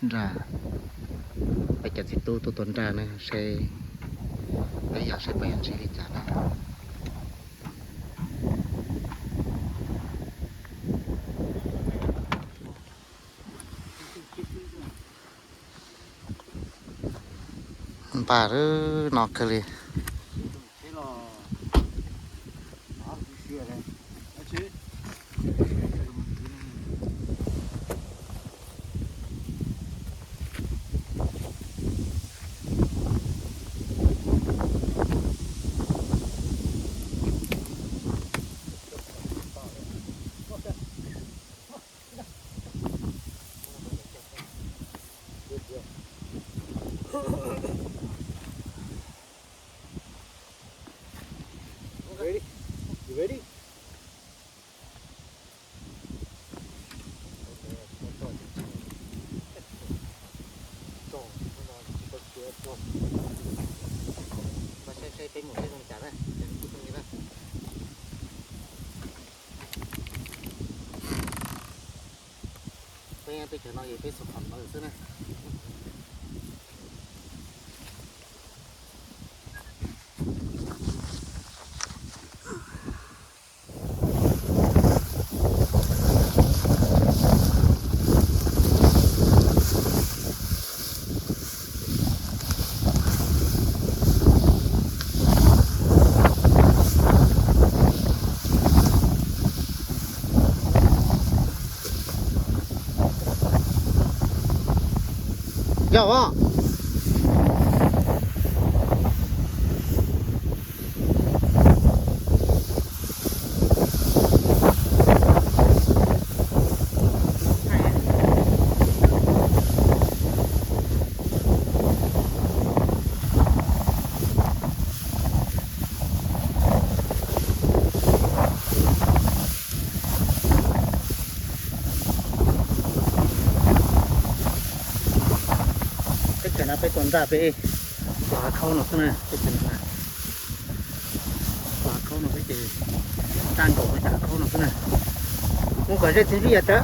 Nraj, peb cov txiv tub tuaj tua nraj na, seb peb yog seb puas yog ntsib li cas na. Npaj no kawg li. Ready? You ready? Saib saib peb mus seb zoo li cas na, ces peb mus li na. Peb nyob teb chaws no ces peb xuv qhov ntawd xwb na. Yog os. Teb chaws no peb tua nraj peb tua hav khaub no xwb na, teb chaws no na. Tua hav khaub no xwb ces, nraj nkaus peb tua hav khaub no xwb na. Mus kom ze txiv ntsib yam rawv.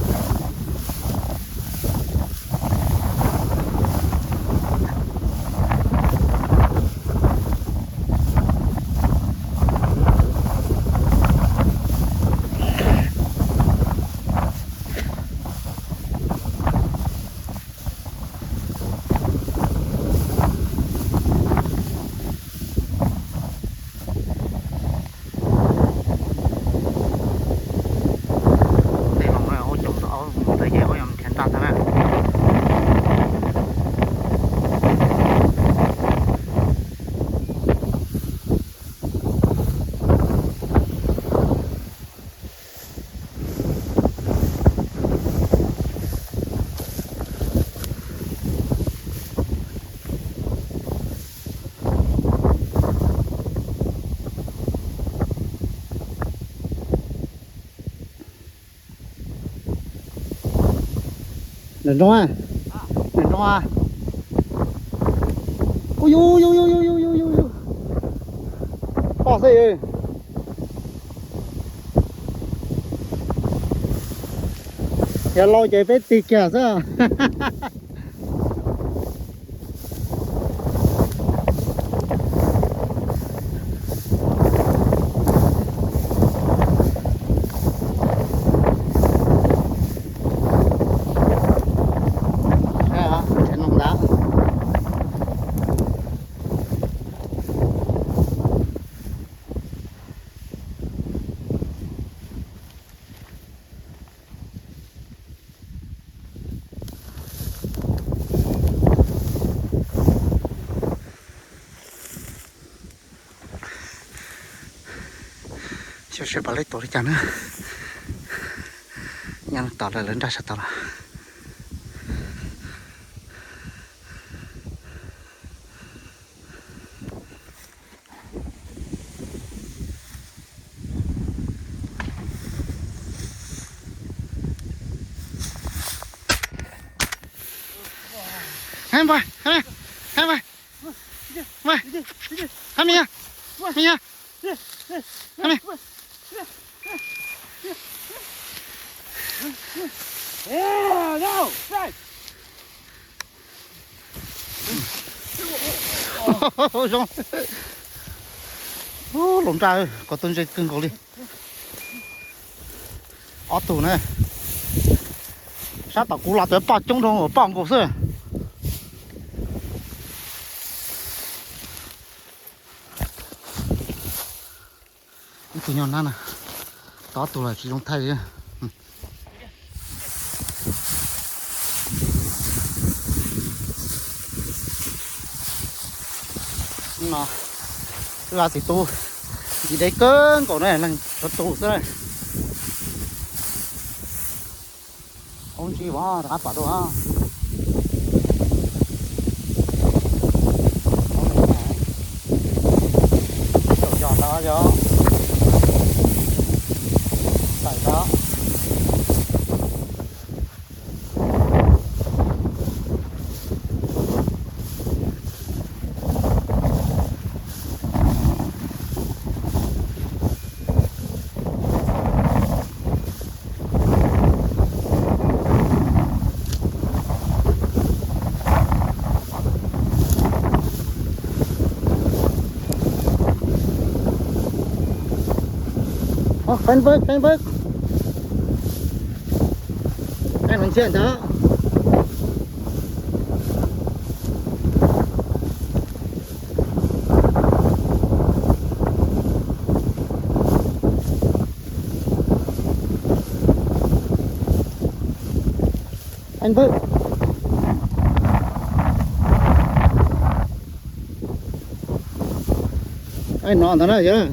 Tej no ua caum ntawm aub mus ntawd ces aub yuav nrhiav nraj tag na. Nram nroog, nram nroog. Ub yus yus yus yus yus yus yus, poj xwb. Yog laus ces peb tig kiag xwb. Xyov seb puas laib tua li cas na. Nyob tom lawv lawv nraj sab tod los. Hab npawg, hab npawg, hab npawg, hab npawg, hab npawg. Zoo. Ub, los nraj, koj tus ntse kawg nkaus li. Ob tug na. Sab tom kuv los tau poj coob dhau poj nkaus xwb. Ib tug nyob nab na. Tau ob tug los tsis zoo thaij li. No, wb txiv tub ntsis deb kawg nkaus na, leej tshuav tus xwb. Ub, ntsis vov rov qab pom dua. Tau yog ntawd yog tawm ntawd. Ov, feeb npawb, feeb npawb. Feeb npawb ntag. Feeb npawb. Ai, no ntag na yog.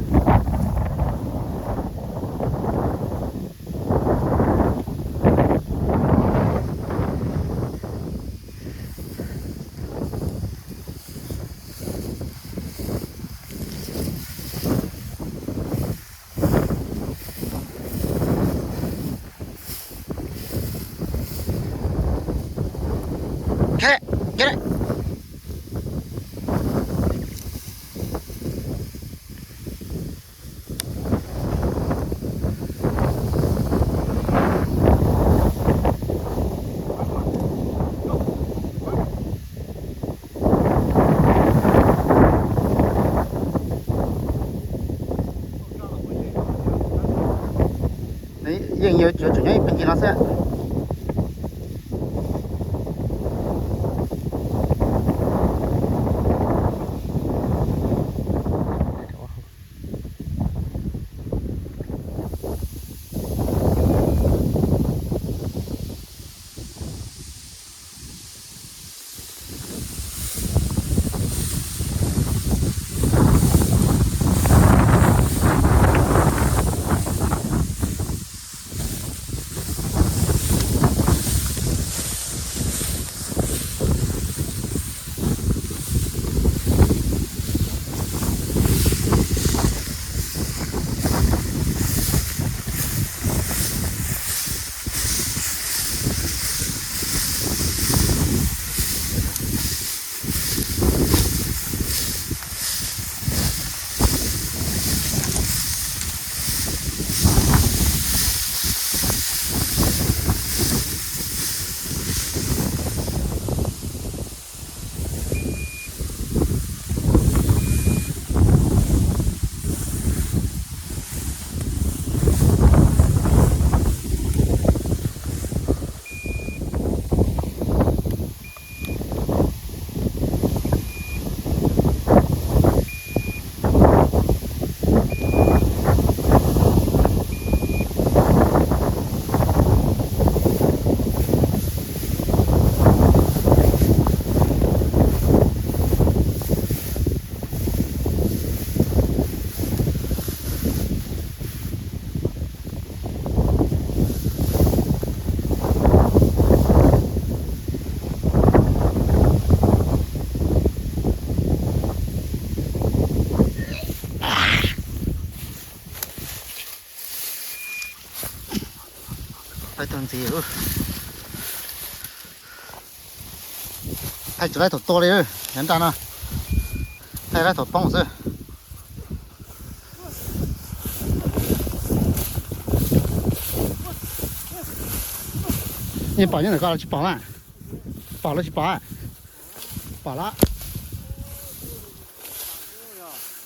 Yeej yuav tsum nyob ib pliag no xwb. Thaij tug ntxiv, thaij tsis laib thaum tua li, nyob nraj no, thaij laib thaum poob xwb. Yeej pom nyob ntawm koj los tsis pom na? Pom los tsis pom? Pom lawm.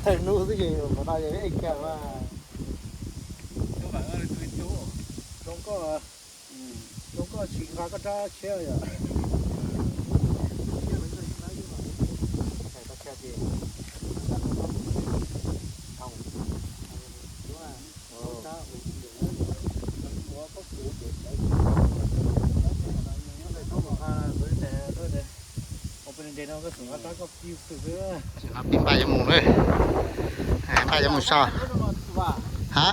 Thawj hnub xwb ces qhov no yog ib kiag mas. Zoo koj, zoo koj tsis nqa koj rab tshiab yom. Tsis nqa pib npaj yuav mus na. Npaj yuav mus so. Ha,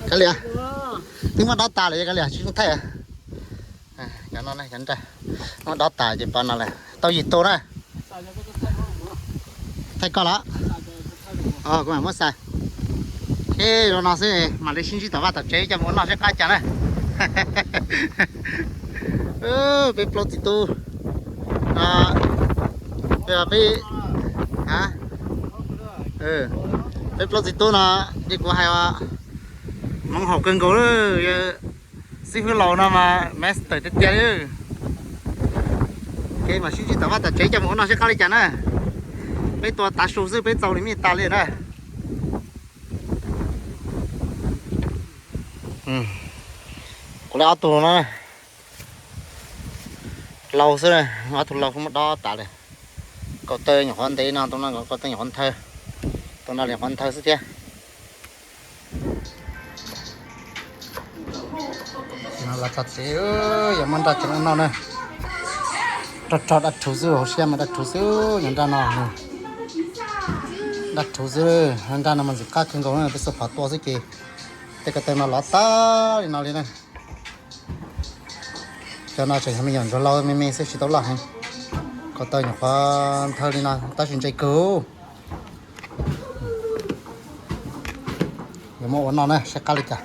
Kab Lias, twb muab dob tas lawm Kab Lias, tsis txhob thaij. Cov no, cov nraj muab dob tas ces pov no lawm, tau yim tus na. Thaij koj los? Kuv mam muab xais. Ces zoo no xwb, mam li sib ntsib tom vaj tom tsev coj mus ua noj seb qab cas na. Peb plaub txiv tub, peb, peb plaub txiv tub no ces kuv hais hmoov haum kawg nkaus li. Xib hwb laus no mas master tiag tiag li. Ces mam sib ntsib tom vaj tom tsev coj mus ua noj seb qab li cas na. Peb tua tav su xwb peb txaus li mij tas li na. Kuv li ob tug no laus xwb, ob tug laus kuj muab dob tas lawm. Kaum tawg nyuam qhuav ntev no, tus no kaum tawg nyuam qhuav nthawv, tus no nyuam qhuav nthawv xwb thiab. Los txog tsev, yuav muab nraj tso noj na. Rog rog dab rhuv xwb, hauv siab mas dab rhuv xwb, yog nraj no, dab rhuv xwb. Nraj no mas ntxim qab kawg nkaus na, peb xuas phom tua xwb ces tej ko taw no lov tag li no li na. Cov no tseem yog me nyuam ntsuag laus me me xwb tsis tau loj heev. Ko taw nyuam qhuav nthawv li no tab sis ntse kawg. Yuav muab ua noj na seb qab li cas.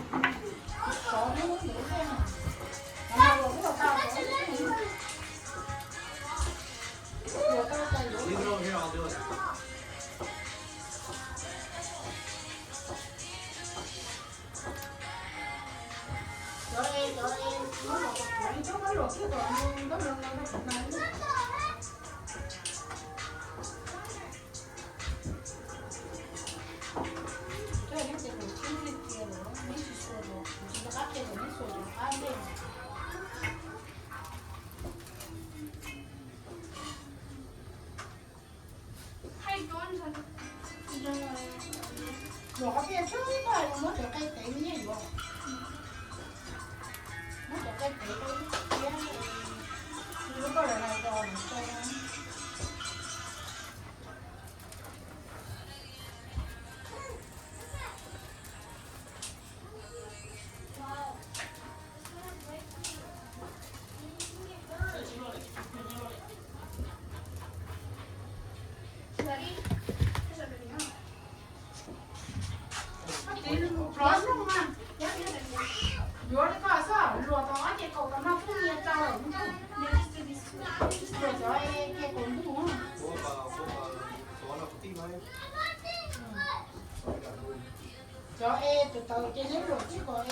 Cov es tus taws ces neb luam tib kom es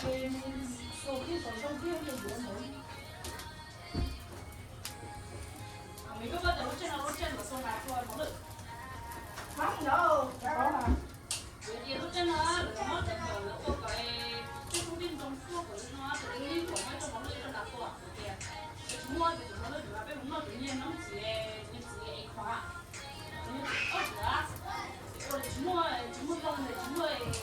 xua tib kom zoo tib ces yuav ntawd.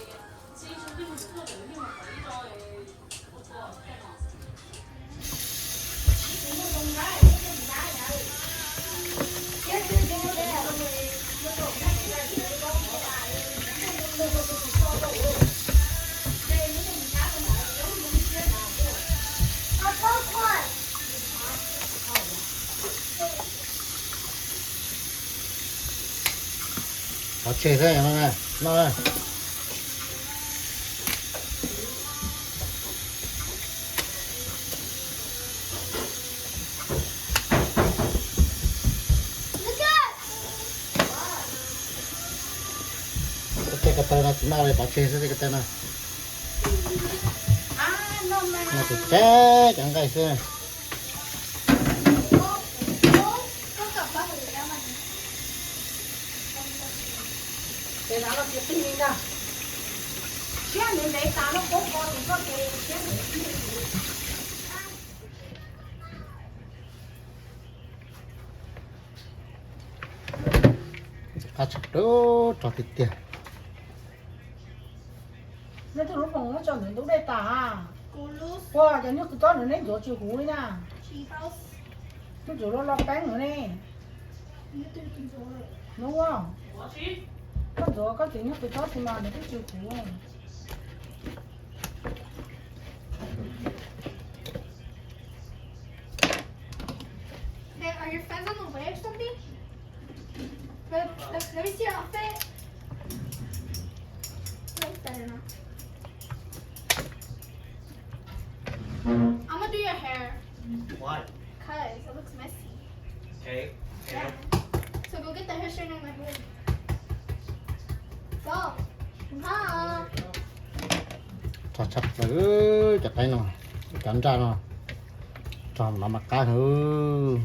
Tseg xwb no, no. Tej ko taw no tsis noj li, pov tseg xwb tej ko taw no. Noj tsis tseg cov nqaij xwb. Qab tshaj plaws, rog tiag tiag. Nej tus lub poom muab tso ntawm ntug dej tas. Ua cov nyuj tw tob ntawd neb ntxuav tsis huv li na. Twb ntxuav los los peeb lawm ne. Hnub, koj ntxuav koj txiv nyuj tw tob xwb mas nws twb tsis huv. Hey, are your fans on the way or something? Let, let, let me see your outfit. That's better now. I'm gonna do your hair. Why? 'Cause it looks messy. Okay. Yeah. So go get the hair straightened in my room. Go. Huh? Rog tshaj plaws cov qaib no, cov nraj no, rog no mas qab heev.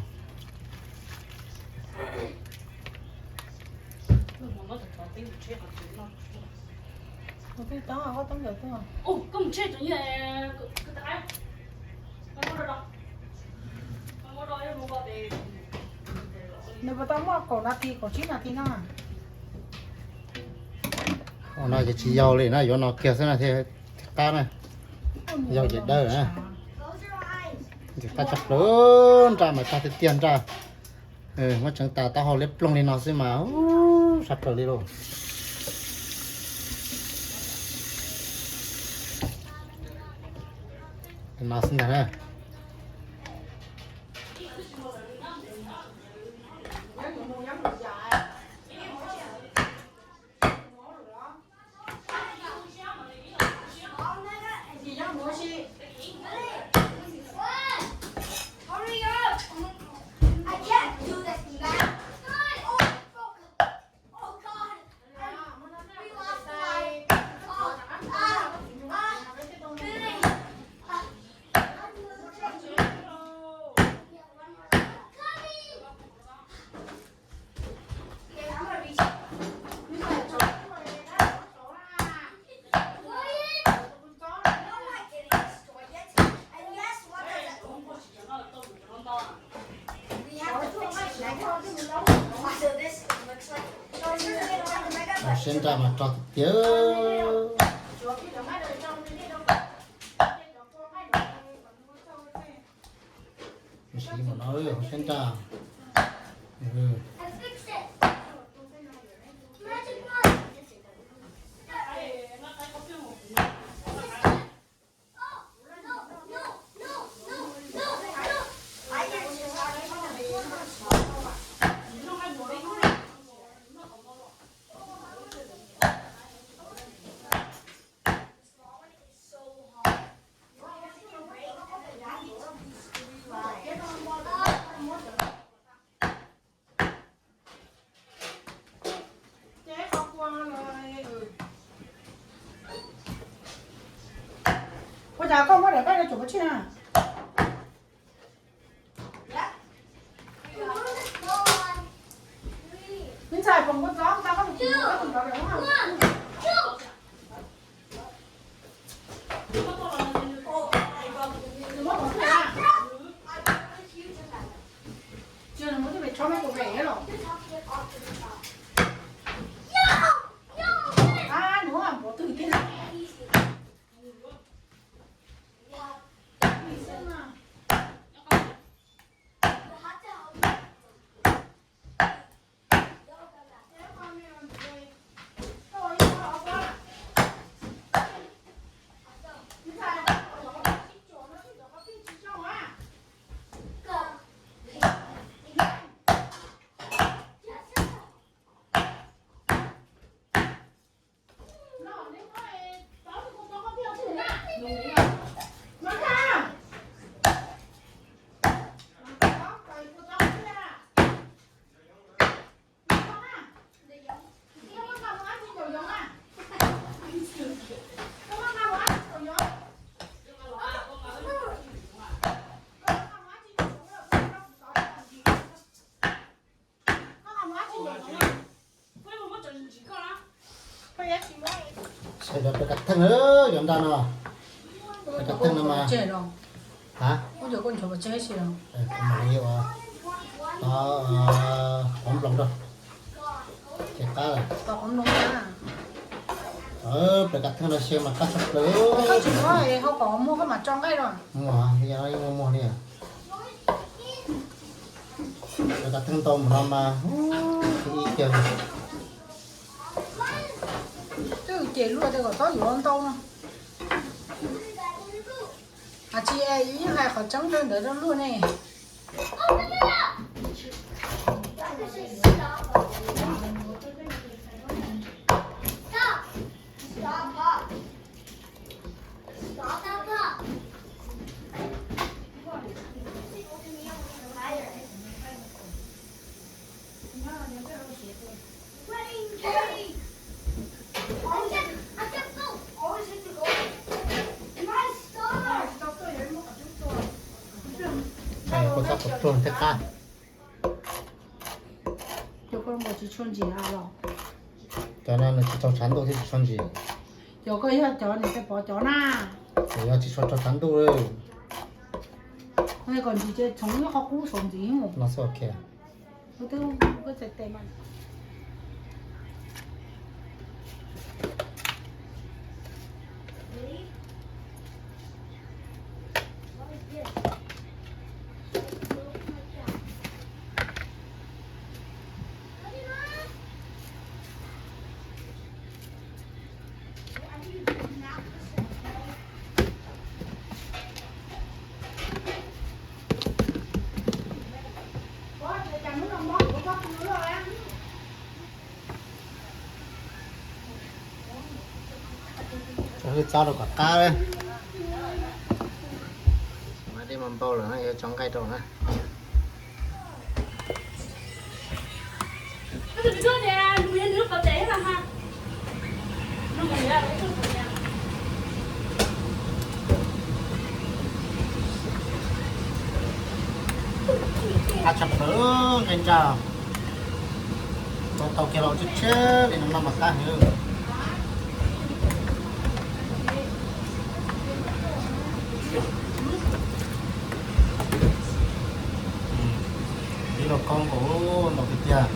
Nws puas tau muaj kaum nas this kaum tsib nas this no? No ces tsis yau li na, yuav no kiag xwb na thiaj qab na. Yau ces dawb na. Ces qab tshaj plaws, nraj mas tag tiag tiag nraj. Muab tseev tas taub hau liab ploog li no xwb mas tshaj plaws li lauj. Li no xwb ntag na. Siab nraj mas rog tiag tiag. Siab nraj. Ua cas koj muab daim nqaij no tsuav pov tseg na? Ntxhais, pom kua txob tau koj tus kua txob tus nrov lawm na. Nws muab pov tseg na. Tsis yog nws muab coj pem tshob me pum pem los? Ab, nws muab pov twg tiag. Sawv daws pem kav theej, yuav nraj no, pem kav theej no mas, ha, kuv mam li ua tov qov nploos rau, ces qab lawm. Pem kav theej no xyaw mas qab tshaj plaws. Muag, muag li. Pem kav theej ntau mus no mas, ib cag. Twb ces luaj tias kom txhob yuav ntau no. Tsis, yeej hais qhov tseeb rau ntawd rau luag ne. Kuv tab tom tuag thiab qab. Cov koj los tsis tshua ntsim los? Cov no nws tsis tshua tshav ntuj thiab tsis tshua ntsim. Cov koj yog cov niam tais pov cov na. Ces yog tsis tshua rau tshav ntuj. Kom ntsim ces txhoov ib qho qub saum ntxiv no xwb. Tso hwj txob rau kom qab. Mas dej mas npau lawm na, yuav tso nqaij rau na. Qab tshaj plaws nqaij nraj. Tau tau kiag los tshiab tshiab li no no mas qab heev. Ib los koob nkaus ntau tiag tiag.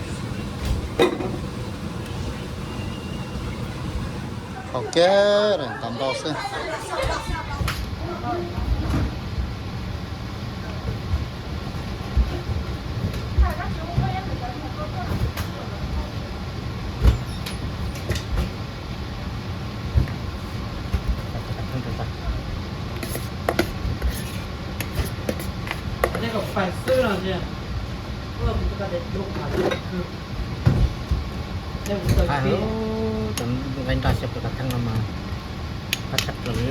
Hau kiag tau ntau xwb. Qab heev, cov nqaij nraj xyaw pem kav theej no mas qab tshaj plaws li.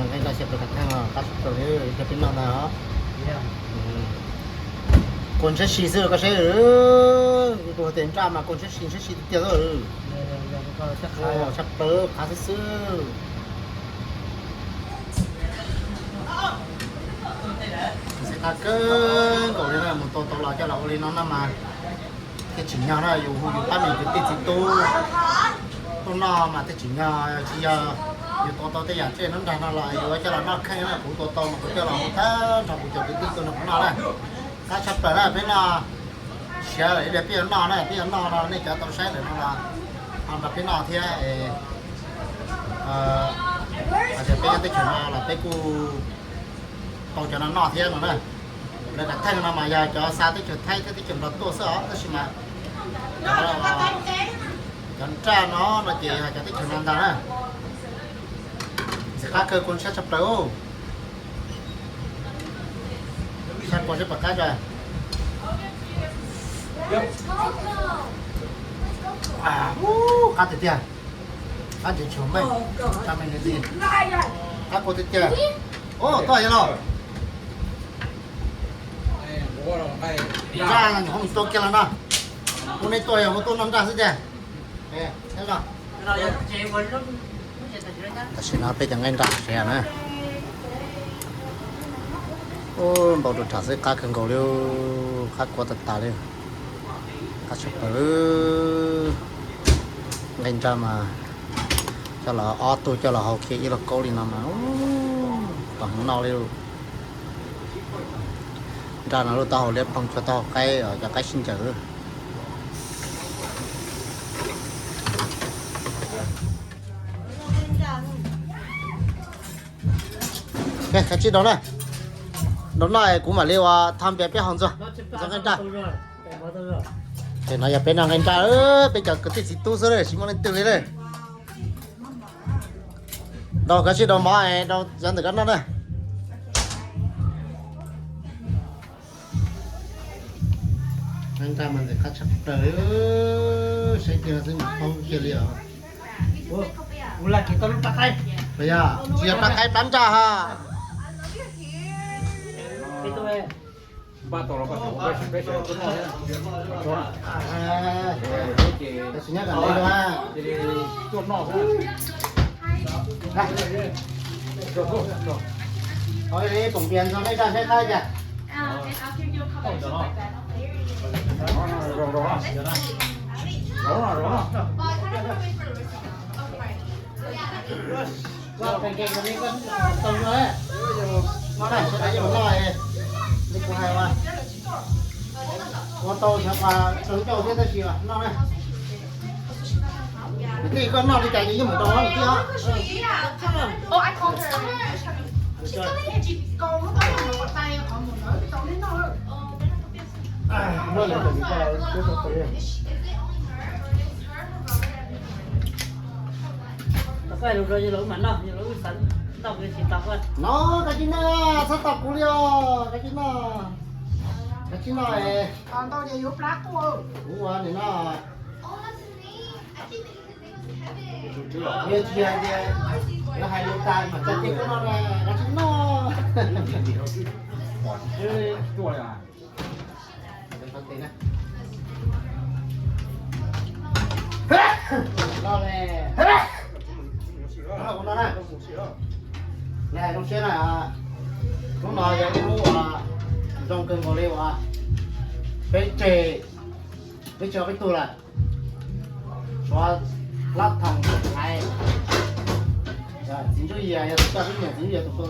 Nqaij nraj xyaw pem kav theej no qab tshaj plaws li, cov peb noj ntag os. Kua ntshaib si xwb koj saib, kuv tus hais tias nraj mas kua ntshaib si ntshaib si tiag tiag xwb. Tshaj plaws qab xwb xwb. Ntxim qab kawg nkaus li na, mus tau tau los coj los ua li no na mas thiaj tsim nyog na, yus hu yus pab me kwv tij txiv tub tuaj noj mas thiaj tsim nyog, tsis yog yus tua tau tej yam tsiaj nruab nrag no los yus coj los noj kheej na, kuv tua tau mas kuv coj los hu tag nrho kuv cov kwv tij tuaj nrog kuv noj na. Qab tshaj plaws na, peb noj siav lawm ib pliag peb yuav noj na, peb yuav noj no nej cov tau saib lawm no los ho nrog peb noj thiab. Hais tias peb nyob teb chaws no los peb kuj tau cov no noj thiab no na. Lawv kav theej no mas yog cov xa teb chaws Thaib thiab teb chaws Nplog tuaj xwb os, tab sis mas cov nraj no no ces yog cov teb chaws no ntag na. Ntxim qab kawg, kua ntshaib tshaj plaws. Saib kua seb puas qab tso. Qab tiag tiag. Qab tsis tshua meej, tsa me ntsis. Qab kua tiag tiag. Ub, tuaj yog los. Nraj nyuam qhuav mus tua kiag los no. Kuv nej tuaj yog mus tuaj noj nraj xwb tiag. Tam sim no peb cov nqaij nraj siav na. Ub, npau rau rhav xwb, qab kawg nkaus li, qab kua tas tas li. Qab tshaj plaws. Nqaij nraj mas coj los ob tug coj los hau kiag ib lauj kaub li no mas, ub, tom heev no li. Nraj no lub taub hau liab ploog tshua taub hau qaib, cov qaib sib ncaws. Kav tsij rau na, rau noj kuv mam li ua thaj npias peb haus ntxuag, ntxuag nqaij nraj. Ces no yog peb noj nqaij nraj, peb cov kwv tij txiv tub xwb, tsis muaj leej twg li na. Rau kav tsij rau mov, rau cov ntawm koj noj na. Nqaij nraj mas ntxim qab tshaj plaws li, saib kiag no xwb mas paub kiag li os. Yog, tsis yog rab qaib plab nraj ha. Poom pias ntxog nej zaj saib qab cas. Ua tau xyov qhov tsaus ncauj thiab tab sis noj na. Kwv tij koj noj li cas ces yeej mus rau hauv kwv tij os. No, kav tsij noj, txhob tos kuv li os, kav tsij noj, kav tsij noj. Kuv ua nim no, yog tsis yog tias lawv hais lus tas mas txog ces koj no kav tsij noj. Zoo siab na, hnub no yog ib hnub uas zoo kawg nkaus li uas peb tseg, peb tseg peb tug lawm. Suav Hlab Thoom Thaiv, txiv Ntsuab Yias yog tus coj peb mus, txiv Ntsuab Yias tus tua,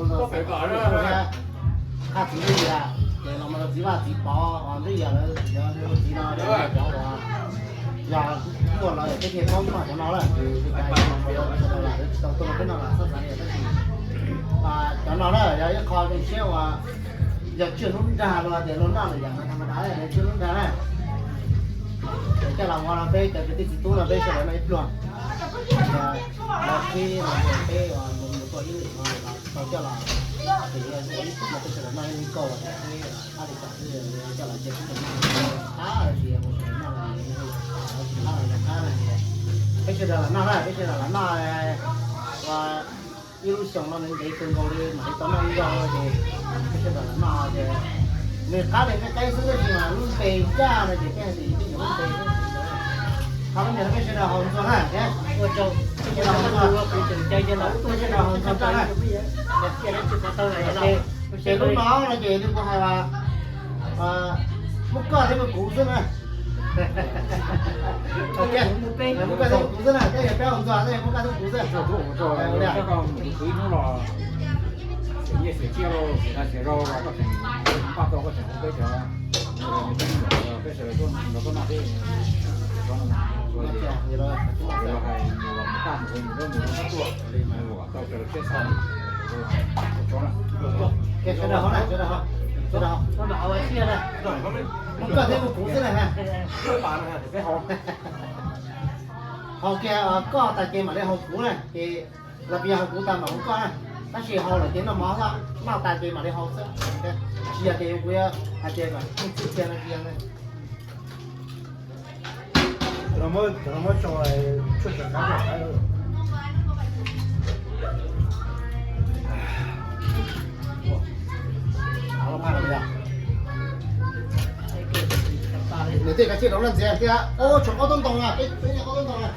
qhaj txiv Ntsuab Yias, ces los mus rau txiv Vaj txiv Pov, Ntsuab Yias lawv txiv no, cov uas yog muaj los peb thiaj paub mas cov no lawm, tsis tau tuaj rau peb no los txhob xav li tab sis cov no na yog ib qho zoo siab uas yog tswj hnub nrag los tias luag noj lwm yam no tham ma da, tswj hnub nrag na. Ces coj los ua no peb cov kwv tij txiv tub no peb sawv daws noj ib pluag. Los qhib los mus peb mus tua ib lwm no los tau coj los, ces ua ib pluag no peb sawv daws noj ib lub kauj, peb qab li cas xwb coj los cia peb sawv daws noj, qab los sis mus sawv daws noj los tsis qab los qab na. Peb sawv daws los noj na, peb sawv daws los noj ua ib lub xyoos no nws ntev kawg nkaus li mam li tau noj ib zaug no ces peb sawv daws los noj ces nws qab li nqaij qaib xwb tab sis mas lub npe ncaj no ces peb hais tias peb nyuam lub npe xwb. Qhov no peb sawv daws haus ntxuag na, peb sawv daws haus ntxuag, peb sawv daws haus ntxuag na. Ces lub no no ces nws kuj hais as, muaj koj thiab muaj kuv xwb na. Muaj koj thiab muaj kuv xwb na, tej yog peb haus ntxuag tej yog muaj koj thiab kuv xwb. Ib hnub los xyem nyiaj xyem txiaj lauj, xyem dag xyem zau los koj tseem npaj tau koj tseem hu peb cov, peb sawv daws tuaj nrog koj noj thiab. Los hais mus los mus kaj mus hu mus dawb mus dawb tuaj, mus kom tau raws lawv siab xav. Sawv daws haus na, sawv daws haus, sawv daws haus. Muaj koj thiab muaj kuv xwb na. Haus kiag koj tas ces mam li haus kuv na, ces los pib haus kuv tas mam haus koj na. Tab sis haus lawm ces noj mov xwb, noj tas ces mam li haus xwb. Tsis yog tias kuv yuav hais tias kom txhij kiag no kiag na. Nws tej kav tsij rau laj ntxias tias, ub, tshuav qaub tub ntoo na, peb, peb niag qaub tub ntoo na.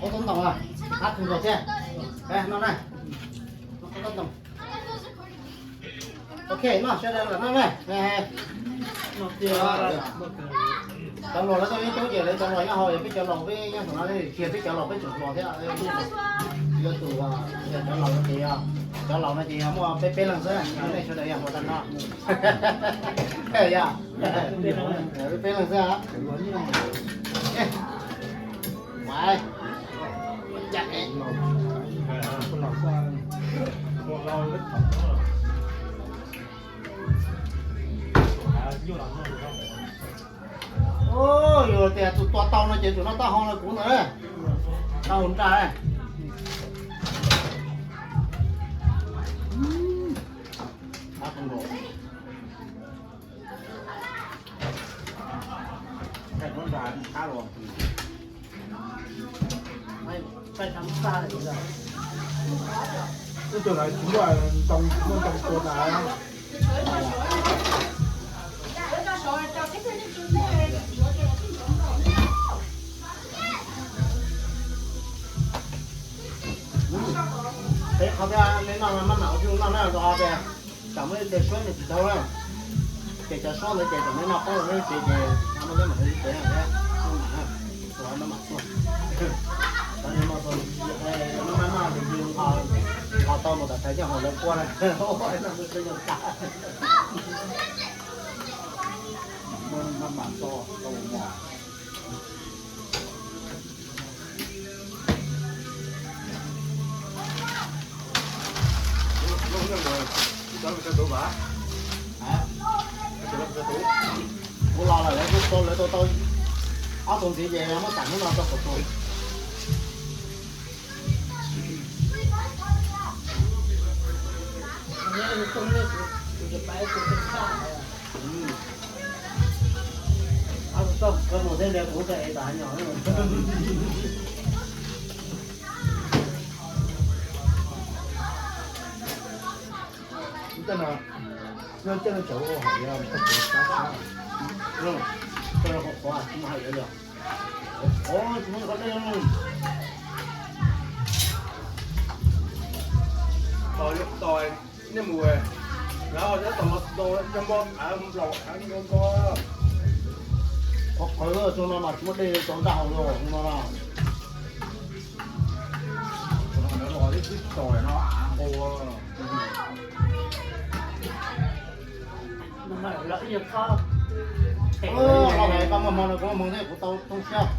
Ua tau ntoo a, qab kawg nkaus thiab. No na. Ok, noj sawv daws los noj na. Cov laus lawv tuaj ib tug ces lawv cov laus nyob hauv, yog peb cov laus peb nyob saum no, cia peb cov laus peb tseem hluas thiab. Yuav tus, cov laus no ces, cov laus no ces yog muaj peb peb leeg xwb, nej sawv daws yog hluas tag nrho. Yog peb peb leeg xwb. Yog tias tus tua tau no ces tus no taub hau no kuv ntawd. Tau nra. Tus no tsis muaj ntoo, tsis muaj ntoo tua na. Peb qhov thiab neb noj maj mam ua tsis noj na, rau qhov tias tsam muaj ib teg suab nws tsis dhau na. Ces cov suab ntawd ces tsam neb noj qub los neb tsev ces muaj neb mam li tsev thiab. Tus no mam tuaj, tus no mam tuaj, tus no mam noj ces nqos tau mus tom thaiv coj hauv lawv quaj na. Maj mam tso tau mos. Kuv los lawm, lawv tau, lawv tau tau ob tug ntxiv ces muab tag hnub no tau kaum tus. Ab, koj mus thiab, kuv koj ev tas nyom. Tej no, tej no tseem ua hauv, koj tseem sab sab. Koj qhuav qhuav tsis muaj hauj lwm li. Ov, tsis muaj qhov dej. Tos, tos nej mus, lawv ho nyob tos los tos cov npau av nplaum av npau npau. Qhov qhawv txog no mas tsis muaj dej tso nraj haus li no na. Los hais koj muaj hmoo no kuv muaj hmoo thiab, kuv tau toob siab.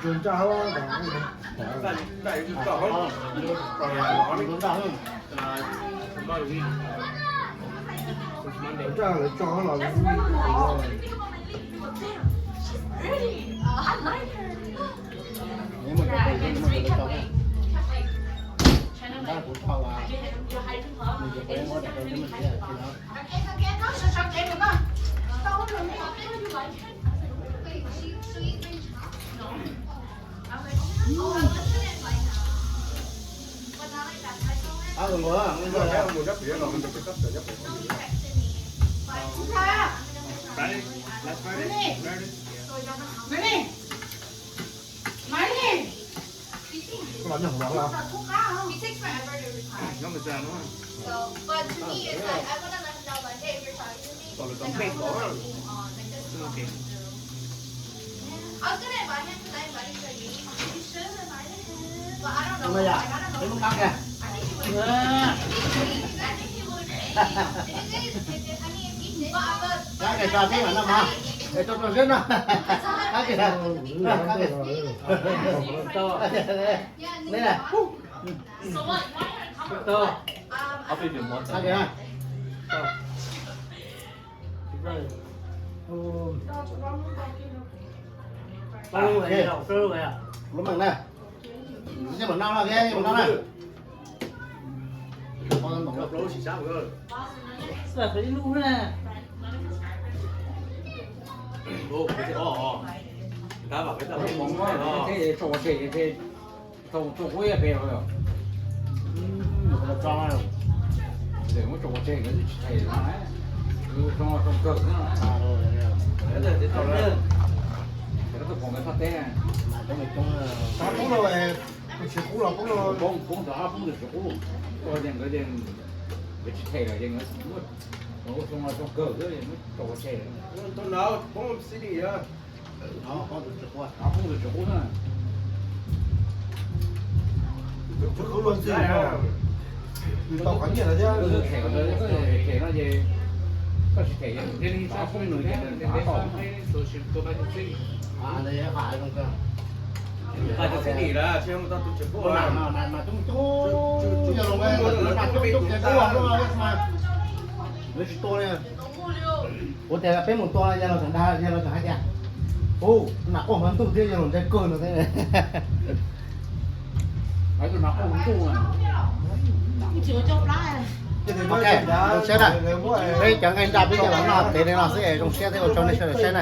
Ntsuag nraj, ntsuag nraj, ntsuag nraj lawv tso los. Neb muaj cov phooj ywg muaj cov lawv tso thiab. Ntab kuv tso, nws ces kuv muab daim tau coj mus txiav tsis no. Ab, nqua, nqua. Koj los nyob hauv no los? No yom, peb muab kab kiag. Kab kiag tso thiab mam noj mov, es rau rau siab no. Kab kiag, kab kiag. Neb na. Ab, lub meem na, yeej mam noj no thiab, yeej mam noj na. Muab tso ua tseg nkawd twb tsis them no, zoo zoo kawg xwb no. Tus pom nkawd thaj teb, poob los, poob tsis qub los poob, poob tau ob poob tus tsis qub, ua ces nkawd ces nkawd tsis them lawm ces nkawd muab, ua zoo zoo kawg xwb muab tso ua tseg. Poob tus tsis qub, ob poob tus tsis qub na. Them no ces, koj tsis them ces thiaj li tso poob nws ces nws rov tau. Lawv tsis tua li. Kuv tias peb mus tua yawg laus tseem dag, yawg laus tseem hais tias, ub, nam quaj hmo ntuj thiab yawg laus ntshai kawg no thiab. Ok, zoo siab na. Peb cov nqaij nraj peb cov los noj tev li no xwb es zoo siab thiab ua tsaug nej sawv daws saib na.